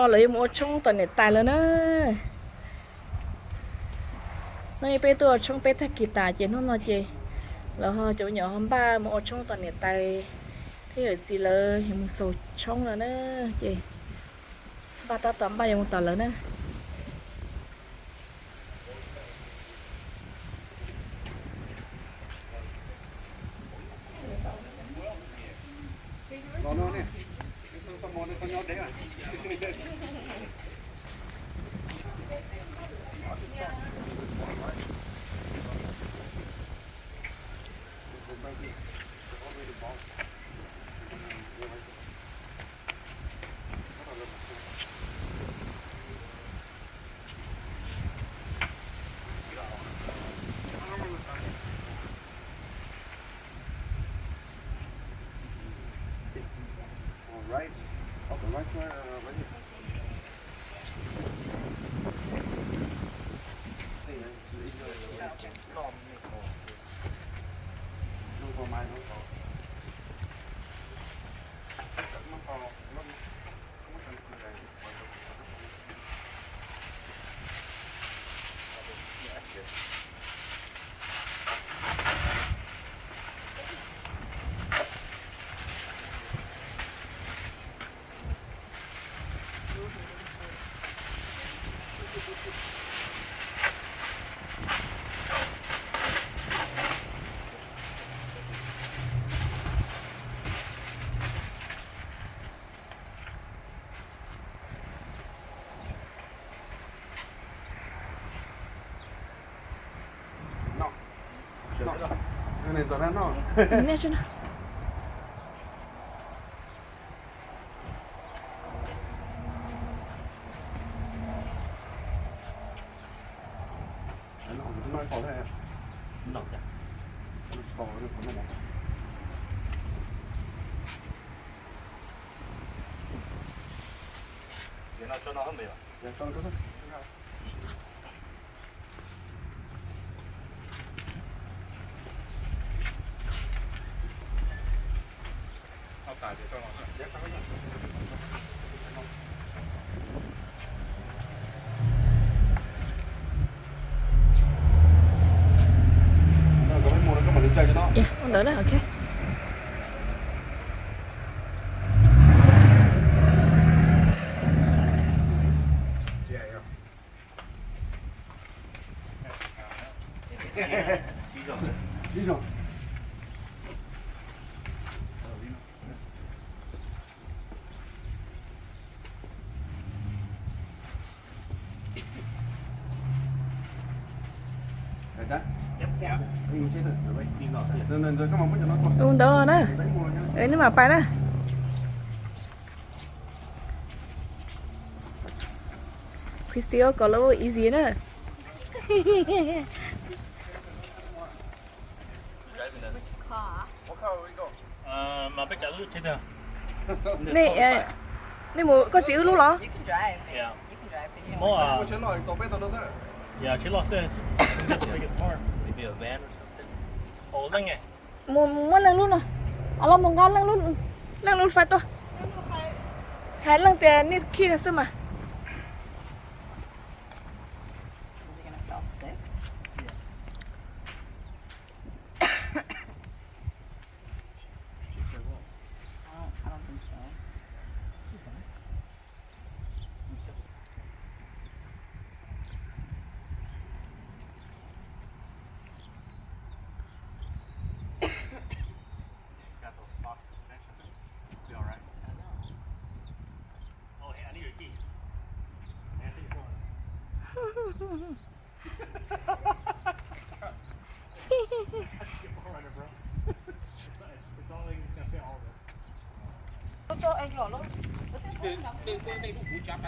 Lawv yuav mus ua tshoob tom niam tais lawm na. Hnub no peb tuaj ua tshoob peb tag kis tas ces hnub no ces lawv ho cov me nyuam ho npaj mus ua tshoob tom niam tais thiab yawm txiv lawv yuav mus xaus tshoob lawm na. Ces npaj tab tom npaj yuav mus tom lawv na. All right. All the rice are, uh, right here. Ntawd na, ok. Ua ntawd na, nej mam pais na. Christy kom lawv ua easy na. Nej, nej mus koj txiv wb lub los? Mus muab leej lub no. Los mus nqa leej lub, leej lub fais tuaj. Hais leej tias nej khij no xwb mas.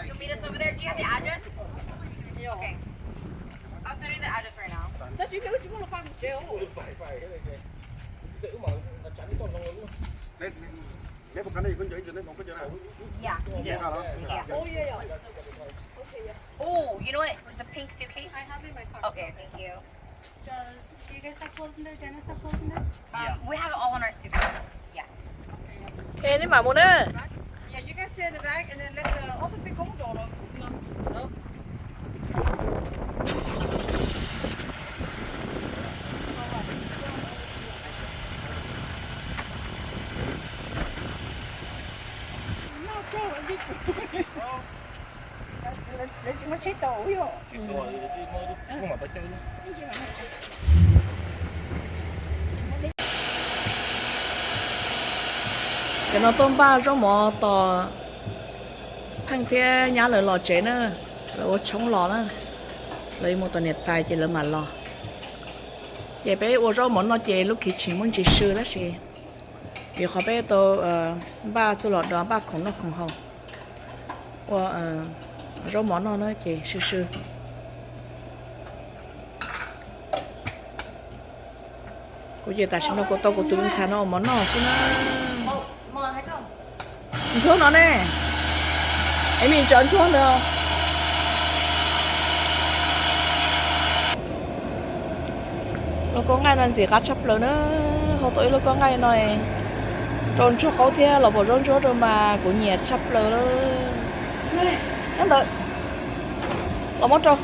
You meet us over there. Do you have the address? Okay. I'll send you the address right now. Yeah. Yeah. Oh, you know what? The pink suitcase? I have it in my car. Okay, thank you. Does, do you guys have clothes in there? Dennis have clothes in there? Um, we have it all in our suitcase. Yeah. Ok, nej mam mus na. Yeah, you guys stay in the back and then let the, oh, the big gold door. Cov no tuaj npaj zaub mov tos Pheej thiab nyab lawv los tsev na, lawv ua tshoob los na, lawv yuav mus tom niam tais ces lawv mam los. Ces peb ua zaub mov noj ces lub kitchen muaj ntsis sw tab sis vim qhov peb tau npaj txuj lom dov npaj khoom noj khoom haus, ua zaub mov noj na ces sw sw. Kuv ces tam sim no kuv tau kuv tus me ntxhais no ua mov noj xwb na. Ntsuag no ne, es me ntsuag ntawd. Lub kaub nqaij no ntxim qab tshaj plaws na, hau tau ib lub kaub nqaij no rau ntsuag qaub thiab los pom zaub ntsuab rau mas kuv nyiam tshaj plaws lawm. Nyob ntawd los muab rau.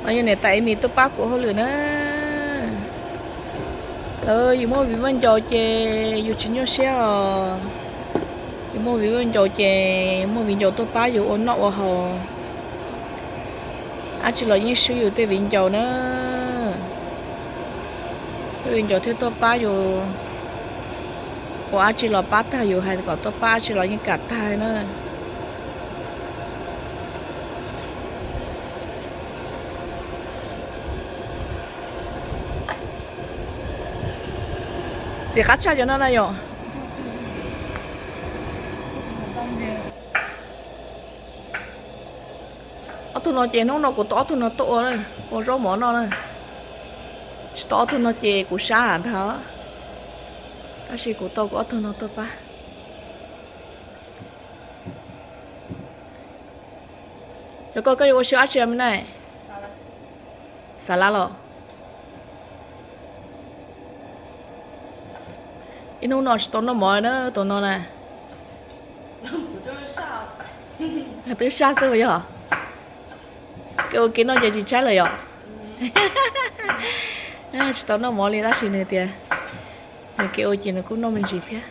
Yog niam tais Amy tuaj pab kuv hauj lwm na. Lawv yus muaj viv ncaus ces yus tsis nyuaj siab os. Yus muaj viv ncaus ces muaj viv ncaus tuaj pab yus ua noj ua haus, dab tsi los yeej swb yus tej viv ncaus na. Tej viv ncaus thiaj tuaj pab yus, ua dab tsi los pab tag yus, hais kom tuaj pab dab tsi los yeej kam tag na. Ntxim qab tshaj cov no na yom. Ob tug no ces hnub no kuv tau ob tug no tuaj ua, ua zaub mov noj na. Tsis tau ob tug no ces kuv sab ntag, tab sis kuv tau kuv ob tug no tuaj pab. Cov ko koj yuav ua siab dab tsi me na? Xav lab los? Ib hnub no tsis tau noj mov na tus no na. Twb saj xwb yog. Kev ua kev noj ces tsis tshaib lawm yom. Tsis tau noj mov li tab sis nws tias nws kev ua ces nws kuj noj me ntsis thiab.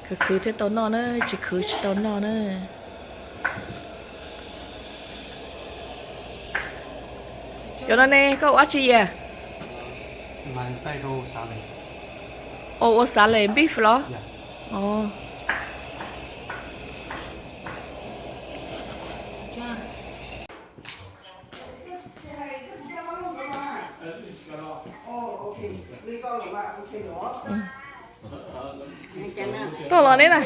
Khwv khwv thiaj tau noj na, tsis khwv tsis tau noj na. Cov no ne koj ua dab tsi yas? Ua xav les beef los? Tuaj los neb na.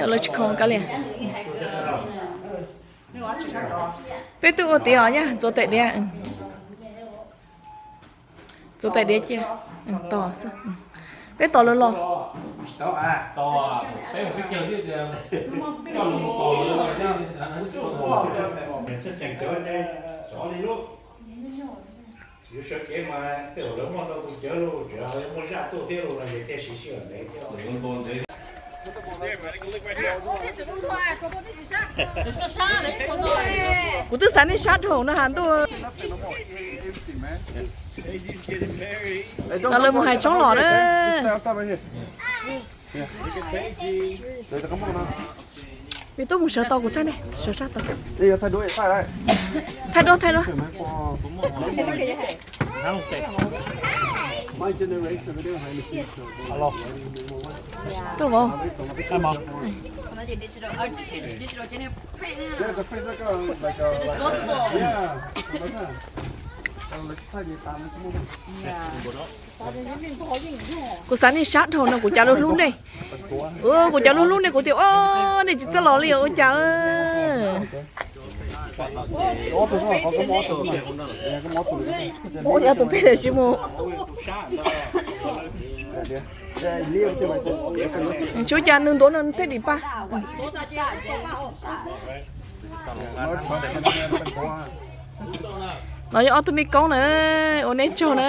Lawv tsis khoom kav liam. Peb twb ua tiav os nyaj, ntxuav tais diav. Ntxuav tais diav cia. Tos xwb. Peb tos lawv los. Kuv twb xav nej sab dhau no has ntuj. No lawv mus hais tshoob los na. Nws twb mus sawv tau kuv thaij ne, sawv sab tau. Thaij duab, thaij duab. Tuaj vauv. Kuv xav nej sab dhau no kuv cas lub hlub nej. Kuv cas lub hlub nej kuv tias o, nej tsis txawj los li ua cas. Ua tus peb sib mus. Tsuav cas nws ntuav no thiaj dim paj. No yog ob tug me koob na, ua neb tsaug na.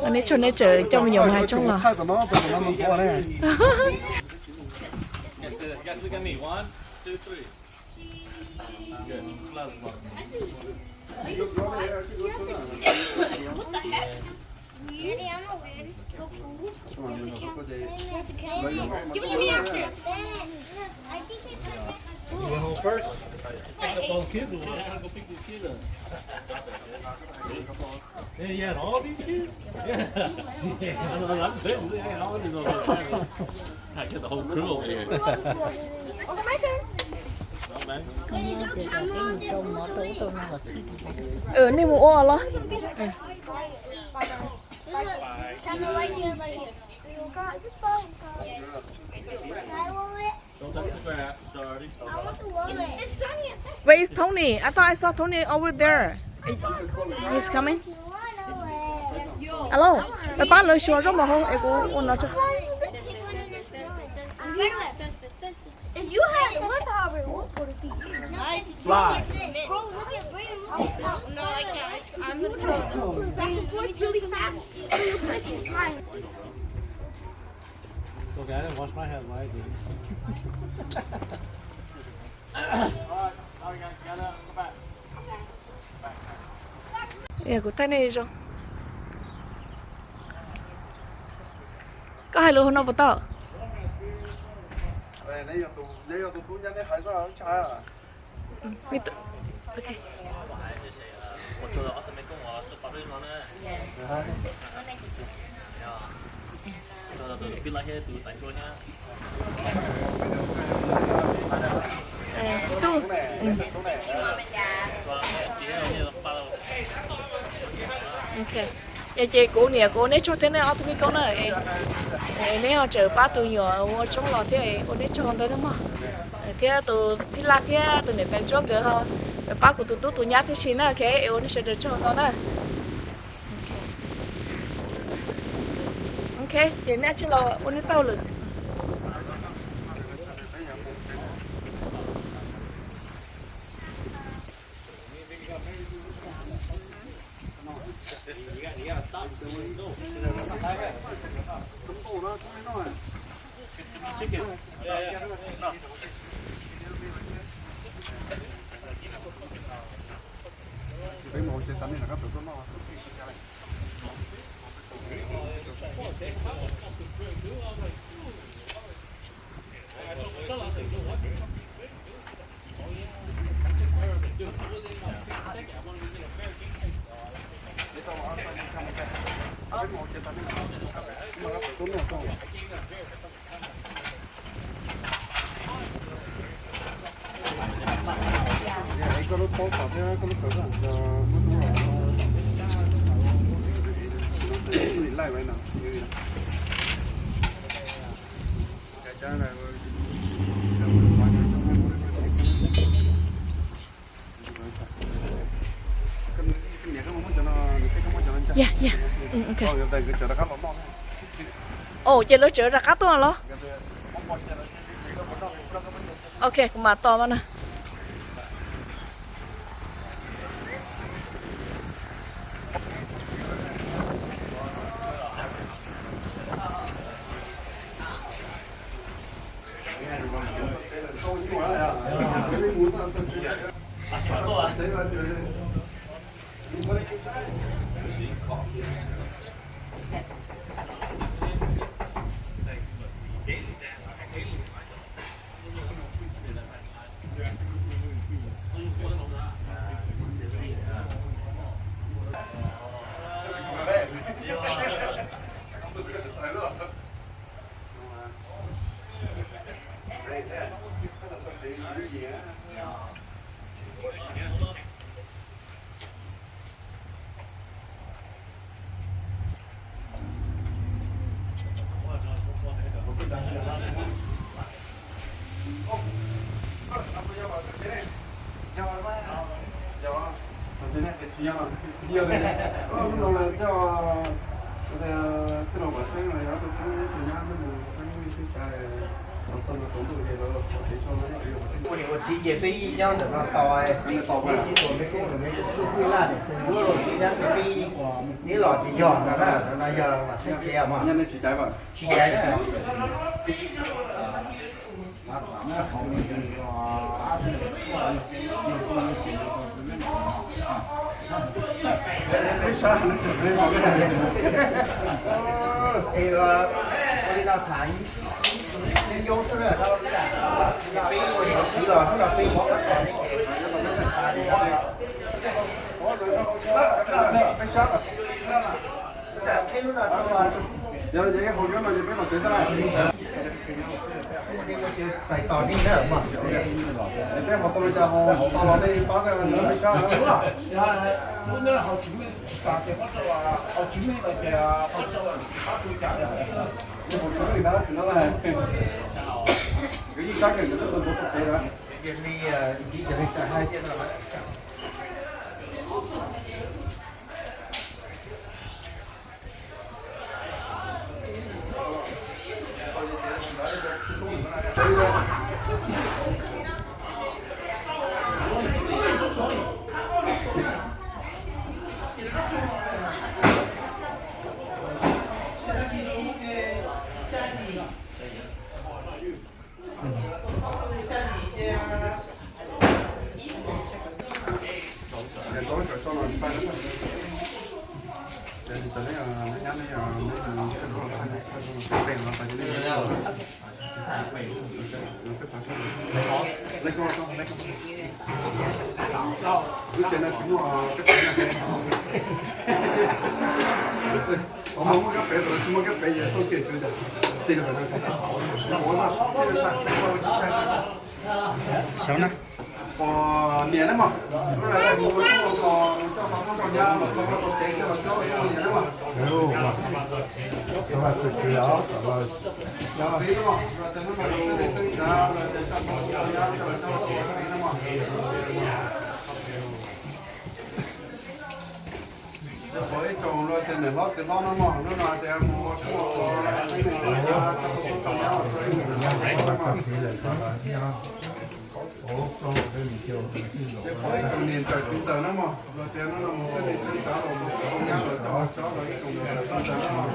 Ua neb tsaug neb tseem coj me nyuam mus hais tshoob los. What the heck? Daddy, I'm a win. That's a camera. Give me a camera. I think it's like that. You want home first? Pick up all the kids or what? Go pick these kids up. Yeah, you had all these kids? Yeah. Shit. I'm betting they had all these over there. I got the whole crew over here. Nej mus ua los. Where is Tony? I thought I saw Tony over there. He's coming. Alo, pab lawv xyuas zaub mov hauv es kuv ua no tso. If you had one power, what would it be? Fly. Bro, look at Brandon. Look at, no, I can't. I'm gonna go back and forth really fast. It looks like you're flying. Okay, I didn't wash my hands while I did it. Kuv thaij nej zoo. Koj hais lus hauv no puas tau? Yog ces kuv niam kuv ua neb tsaug thiab nej ob tug me koob na. Neb ho tseem pab tus nyuam ua tshoob los thiab, ua neb tsaug ntau nawb mog. Thiab tus phij laj thiab tus niam tais ntsuab nkawd ho pab kuv tus tub tus nyab thiab si na. Ok, es ua nej sawv daws tsaug ntau na. Ok, ces neb tsuas los ua neb txoj lwm. Koj lub paub tom thiab koj lub kawm muab tub los. Yog, yog. Ov, ces lawv tseem rov qab tuaj los? Ok, kuv mam tos mas na. Ua niam ua txiv ces peb yeej nyob ntawm no tau, peb tsis tuaj, peb kuj tus me kuj pwj laj niam txiv ua los tsis nyob ces peb yeej, neb los tsis yog no na, no yog Vam Xeeb tsev mog. Tsis caiv na. Yog li ces ib hauv nyob no ces peb los tsev tag na. Peb hauv tau li cas hauv tau los nej pab tag los peb sab na. Hauv tsev li na, tsis no na. Nkawd yeej sab kiag nkawd twb tus npua tau tsev lawm. Xyov na. Pos niam na mog. Ib tsoom luag tias niam hlob txiv hlob no mog, hnub no tias mus ua tub ua ua. Ib tsoom niam ntxawm txiv ntxawm na mog, luag tias hnub no mus xeeb niam xeeb tsav los mus coj nyab los coj cov los ib tsoom niam ntxawm txiv ntxawm na mog.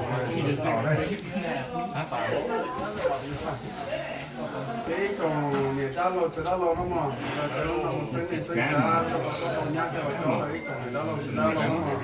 Ces ib tsoom niam dab laug txiv dab laug no mog, luag tias hnub no mus xeeb niam xeeb tsav coj los coj nyab coj los cov los ib tsoom niam dab laug txiv dab laug no mog.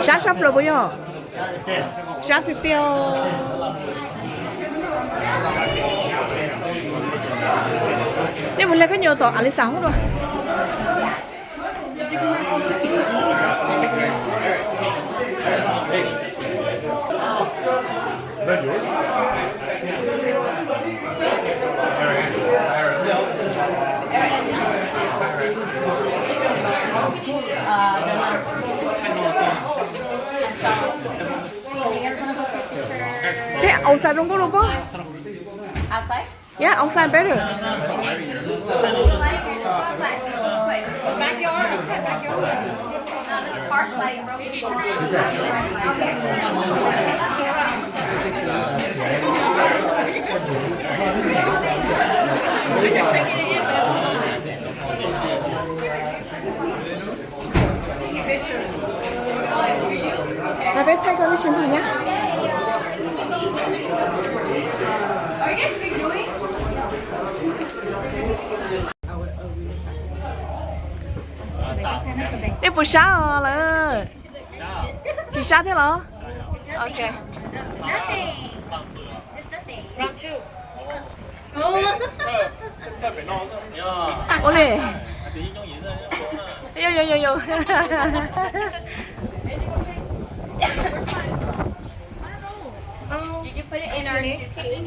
Sab sab plaws puas yog? Sab tiag tiag. Nej mus hle khaub ncaws tom Alisa hoob dua. Tej outside zoo nkauj dua pob. Yeah, outside better. Peb thaij koj lub sij hawm nyab. Nej puas sab lawm? Tsis sab thiab los? Ok. Ua li. Yo, yo, yo, yo. Did you put it in our suitcase?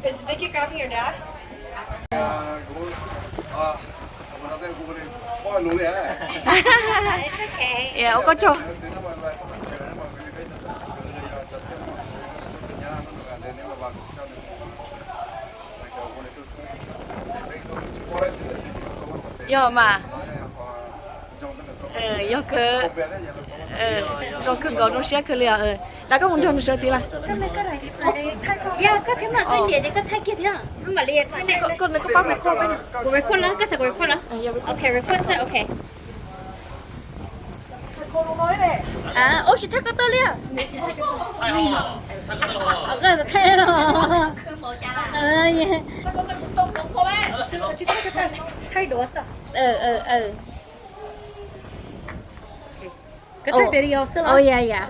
Is Vicky grabbing your dad? It's okay. Yeah, ua koj tsaug. Yog mas, yog kawg, zoo kawg nkaus, zoo siab kawg li os. Lawv koj mus nrog nws sawv tid lawm. Yog koj thiab mas koj niam ces koj thaij kiag thiab. Koj nws koj pab record peb. Kuv record los, koj xav kuv record los? Ok, record xwb, ok. Ub, tsis thaij koj tau li. Koj thaij los. Koj thaij video xwb los? Oh yeah, yeah.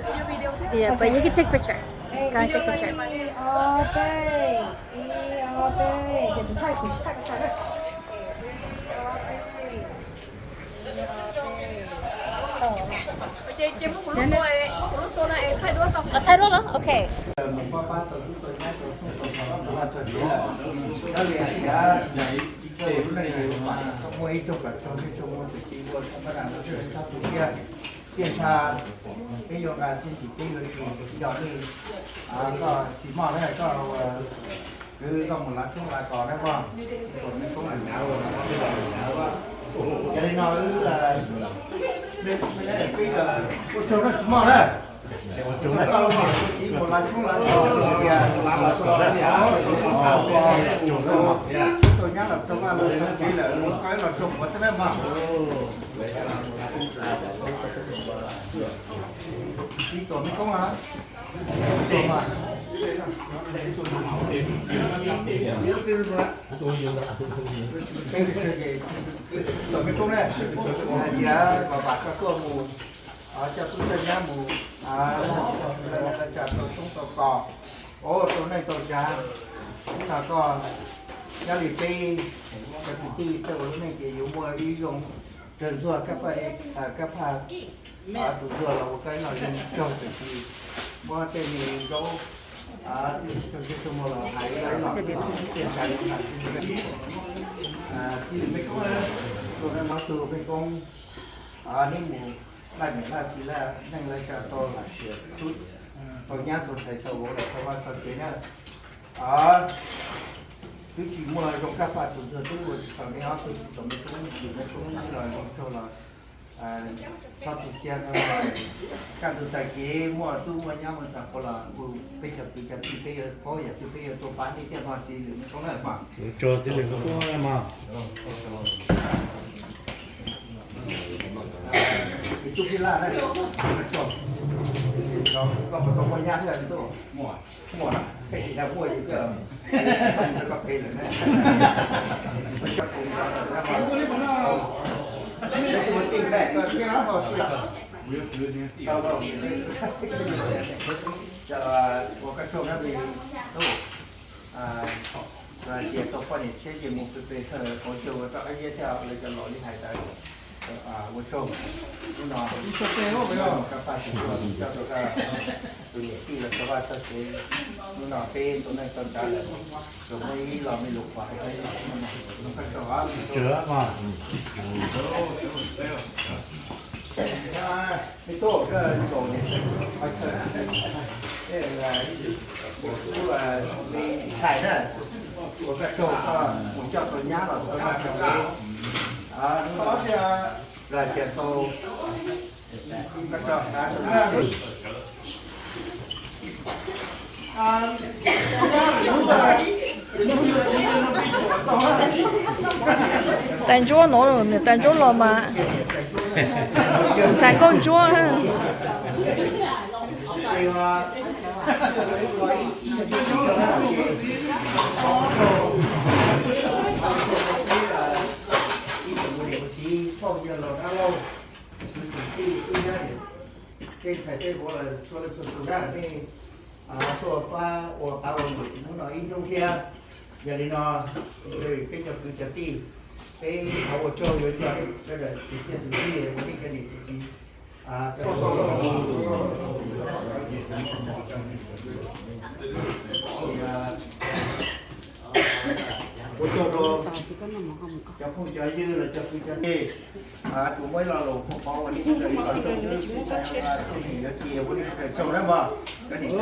Yeah, but you can take picture. Go and take picture. Thaij duab los? Ok. Tiaj ntsha peb yuav nqa txiaj ntsig peb yuav tsis yog li koj tsis moj na, koj kwv koj mus lav tshoob lav kos na koj. Yog li no wb, peb ua tsaug na tsis moj na. Koj mus lav tshoob lav kos tias tau nyab los txog vaj lug txog tsev lawm, koj ib los tsaug quav xwb na mog. Tsis tuam me koob a. Tuam me koob na, hais tias kom vam koj tuaj mus coj tub coj nyab mus, tsa tau tshoob tau kos, tau neej tau tsav, no koj nyob li peb cov kwv tij tej ua lub neej ces yuav muaj ib zoo kawg ntxuag kab phaj tus ntxuag los ua koj ib los zoo tsaug tawm tsis muab tej me zaub tsis tsaug zog tsaug muag los hais ib los txij txij me koob, tus no tus me koob neb mus laj niam laj txiv laj neej laj tsa tau lam sia tub tau nyab tau ntxhais tau vauv los tau vaj tau tsev na. Twb tsis muaj zoo kab phaj tus ntxuag twb ua tsis tau neb ob tug tsis tau me koob tsis me koob ib los zoo tsaug los txhob tu siab no. Kaj ntug tag kis muaj tub muaj nyab muaj ntxhais qhuav los kuj peb cov kwv cov tij peb yuav paub yam twg peb yuav tuaj pab nej thiaj no tsis lwm me koob na mas. Tub Pib Laj na, koj puas tau muaj nyab thiab tub? Muaj, muaj, muaj yus thiab, koj pem lawm na. Ua tij npaj koj thiab no tsis ua koj tsaug na me tub. Hais tias tau poj niam tshiab ces mus pes pes thawj ua tsaug ua rau qab ziab thiab lawv cov laus li hais tas ua tsaug. Hnub no kab paj tsis tuaj coj tau koj tus niam tij los txog vaj txog tsev. Hnub no peb tau neej tau tsav lawm, tsuas muaj ib lo me lus qhuas hais rau ib los no, koj tsaug os. Me tub, koj zaum niam tais, ntxhais na, ua koj tsaug koj mus coj tau nyab los tau vaj tau tsev. Hnub no lag tias tau koj tsaug. Tais Ntsuab no, niam tais Ntsuab los mas ntxhais nkauj Ntsuab. Tej ntxhais tej vauv los txhua leej txhua tus na, nej tuaj pab ua qab ua num hnub no ib hnub thiab. Yog li no, peb cov kwv cov tij, peb thov ua tsaug yuav cov sawv daws tus txiaj tus txij ua nej cov niam cov txiv. Ua tsaug rau cov phooj cov ywg los cov kwv cov tij, tus muaj ib lo lus qhov ua nej sawv daws ib los tsaug xwb, yuav cia ua nej sawv daws tsaug na mog. Koj niam.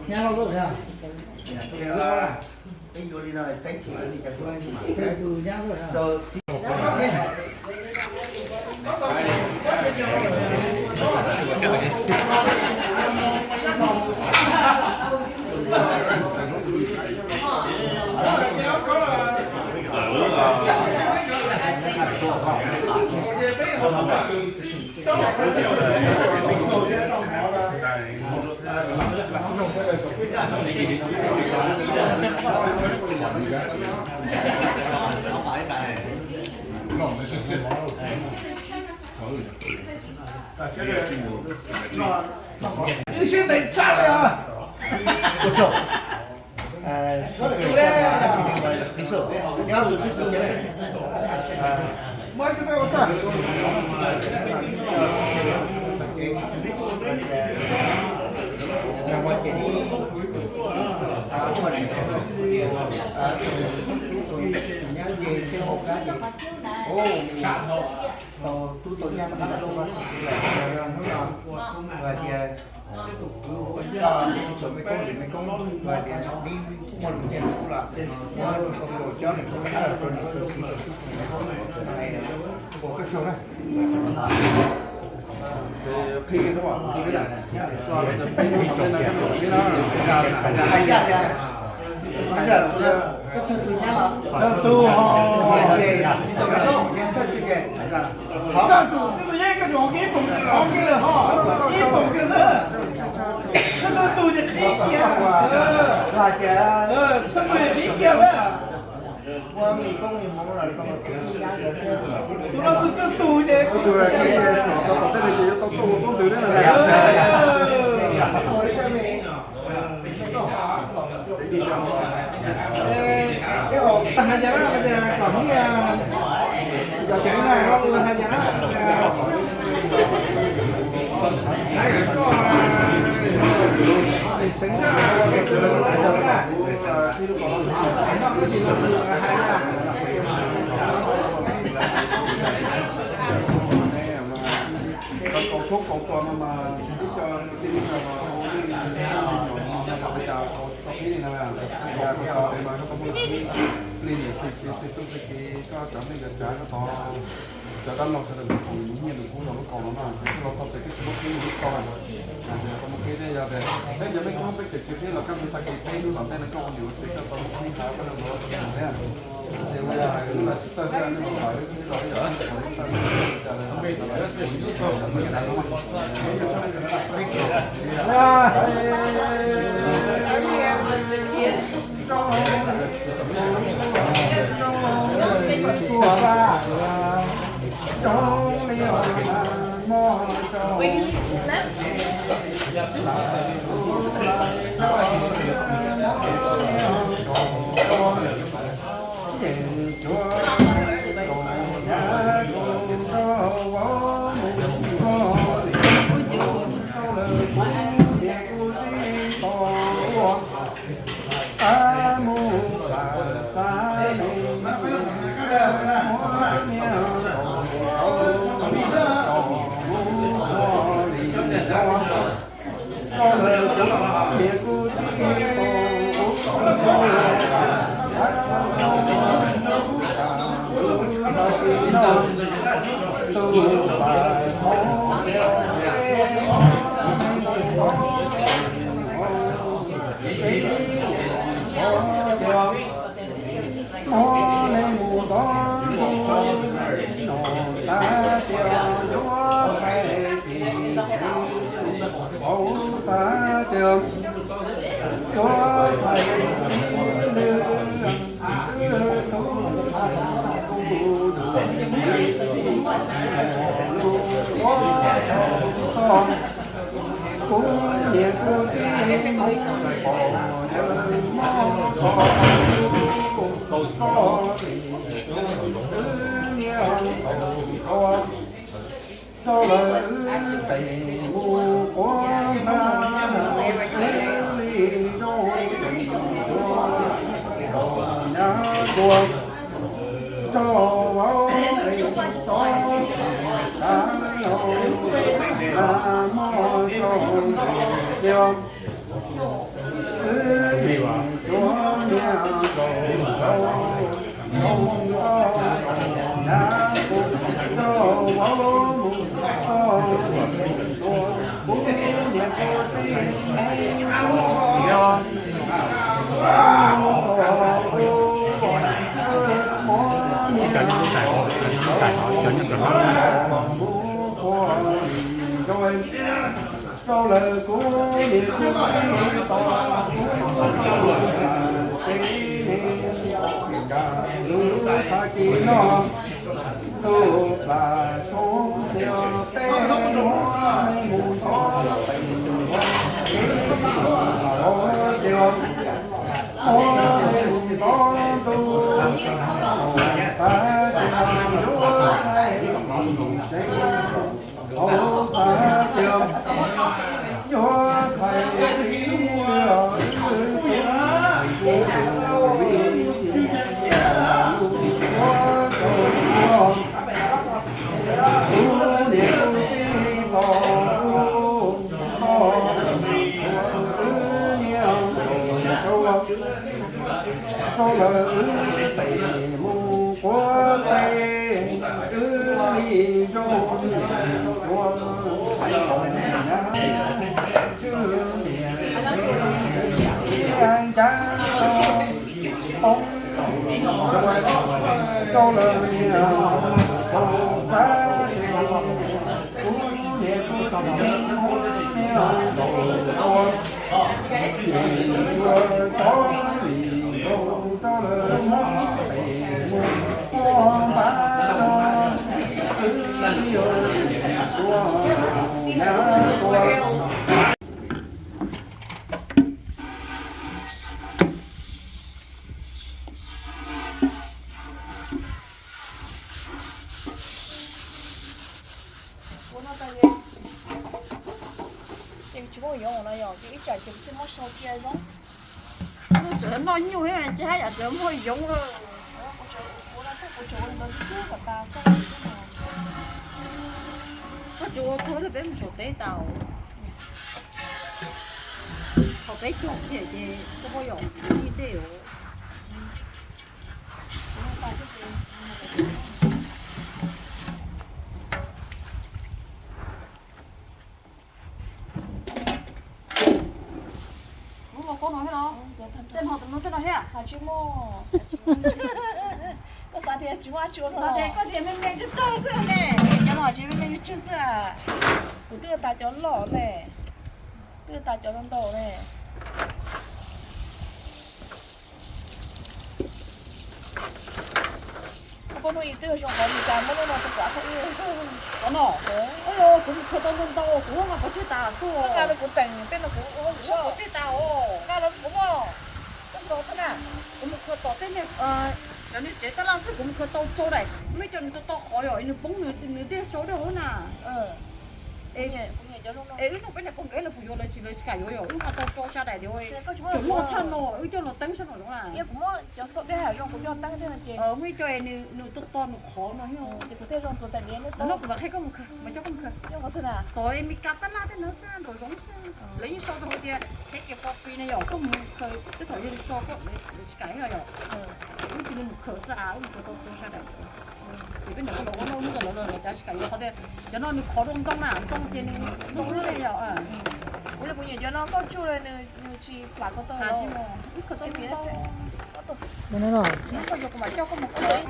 Nyab loj loj thiab. Peb yuav li no, peb chim li cas kuj tau mas. Peb tus nyab loj thiab. Wb sib teem tshaj li os. Muab tsis tau ua tag. Tau tub tau nyab hnub no hais tias, koj tus me koob, tus me koob hais tias, Dib muaj lus nyiag kuv los, muab tus koob tus coj nws tus dab rau nws tus txiv tus tub tus nyab, ua koj tsaug na. Qhib kiag tub, qhib kiag na. Peb hnub tom ntej no koj mus peb no. Thawj tug ho, thawj tug, twb tau yeej koj tsuas ib poom thov kiag lawm ho, ib poom kiag xwb. Thawj tug ces qhib kiag, thawj tug ces qhib kiag xwb. Tus no xwb thawj tug ces, tus no ces yuav tau tuaj ua tub ntws thiab no. Tag hais cas na, kom hnub seev na, tag hais cas na. Seev na, seev na. Hais no tab sis hais na. Kaus tshoob kaus tos no mas ib co kwv tij neej tsa mas ua neej nyuam no mas ua cas tau pib li no, yog koj tau es mas koj tau muaj qhib plig niam txiv txiv tub txiv kiv, koj cov neej cov tsav koj tau cov dab laug sawv daws mus nyiag nws kub rau lub kaus no no, koj los txog pem koj tsis muaj qhib mus lub kaus na. Tau muaj qhib thiab, yog tias peb cov neeg kub peb tseem tsis qhib los koj mus tag kis peb hnub tom ntej no koj ua niam ua txiv koj tau muaj qhib hab koj los thiab. Ces ua yog hais lus tsis txawj thiab nej los lawv ib los ib yam thiab, qhov ib txawj cas lawv Kuv niam kuv txiv pom yawg mob kho, kuv txoj li wb niam tau tua, rau lawv wb tes mus quav npab, wb li zoo tes mus quav, rau nyab dua, rau vauv tes tov, rau tas los, las mog rau tes cia. Ces tsis muaj yoov no yog ces ib tsam ces kuv thiaj muab sau cia zoo. Tseem noj nyuj thiab tsis haj yam tseem muaj yoov lawm. Koj tsis ua txog peb mus saum teb tau. Thaum peb cog kiag ces koj puas yog ib teg os. Lub no koj no thiab los? Tej no tus no tej no thiab? Tsis muaj. Koj xav tias tsis muaj dab tsi ua no. Koj tias me me tsawg tsawg xwb ne. Cov no tsis me me tsawg xwb. Kuv twb ua tas cov loj ne, twb ua tas cov ntau ne. Koj poj hnub ib twb zoo qhov Meskas muab lub no rau kuv. Qhov no, kuv mus khaws tau ntau ntau kuv muab nqa pov tseg tas xwb. Nqa rau kuv teem tej no kuv ua pov tseg tas os. Nqa rau kuv mog. Kuv mus khaws tom tej niag, cov niag tsev tab laj xwb kuv mus khaws tau rau daim, muab coj nws tau tau qhov yom, nws poob nws dej sau dej hauv na. Es wb nug peb niag pog nkawd lawv puas yuav, lawv tsis, lawv tsis kam yuav yom, wb nqa tau rau sab daim tias tsuas loj tshaj no wb coj los teeb sab no zoo na. Muab ib co es nws to to nws qhov no. No kuv mam qhia koj mus khaws, mas coj koj mus khaws. Tod Meskas tab laj tej no xwb nraum zoov xwb, lawv yeej sau rau hauv tias check it for free na yom, koj mus khaws tej thaum yog li so koj lawv tsis kam yom. Wb cia li mus khaws xwb, wb mus khaws tau rau sab daim. Ces peb niam koj los ua noj hnub rau lawv los lawv tsis kam yuav qhov tias cov no nws qhov rau ntoo na, ntoo ces nws ntoo lub ne yom. Kuv li kuv nyiam cov no koj tsuj nws tsis plam ko taw. Wb khaws tau ntau. Koj yuav kuv mam coj koj mus khaws.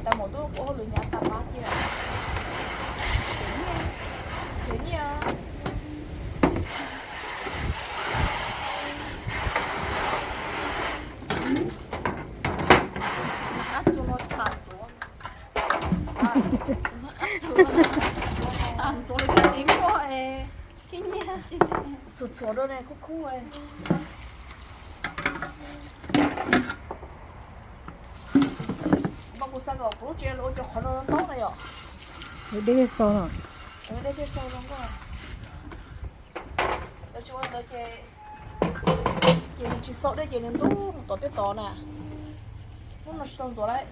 Tau mus tub ua hauj lwm hnyav tag pab kiag. Ces nyiaj, nyiaj. Ab tsuag no tshaj ntsuav. Ab tsuag, tshaj ntsuav li tsis muaj es. Khib nyiaj. Txhuam txhuam rau ne khub khub. Mas kuv xav kom kuv lub tsev los ua cov qhov no ntaub na yom. Deb xo no. Dej thiaj xaus zoo nkauj. Yog tsis ua ntawd ces, ces nws tsis xaus dej ces nws ntub mus tom tej tod na. Hnub no tsis tau ntxuav lawm.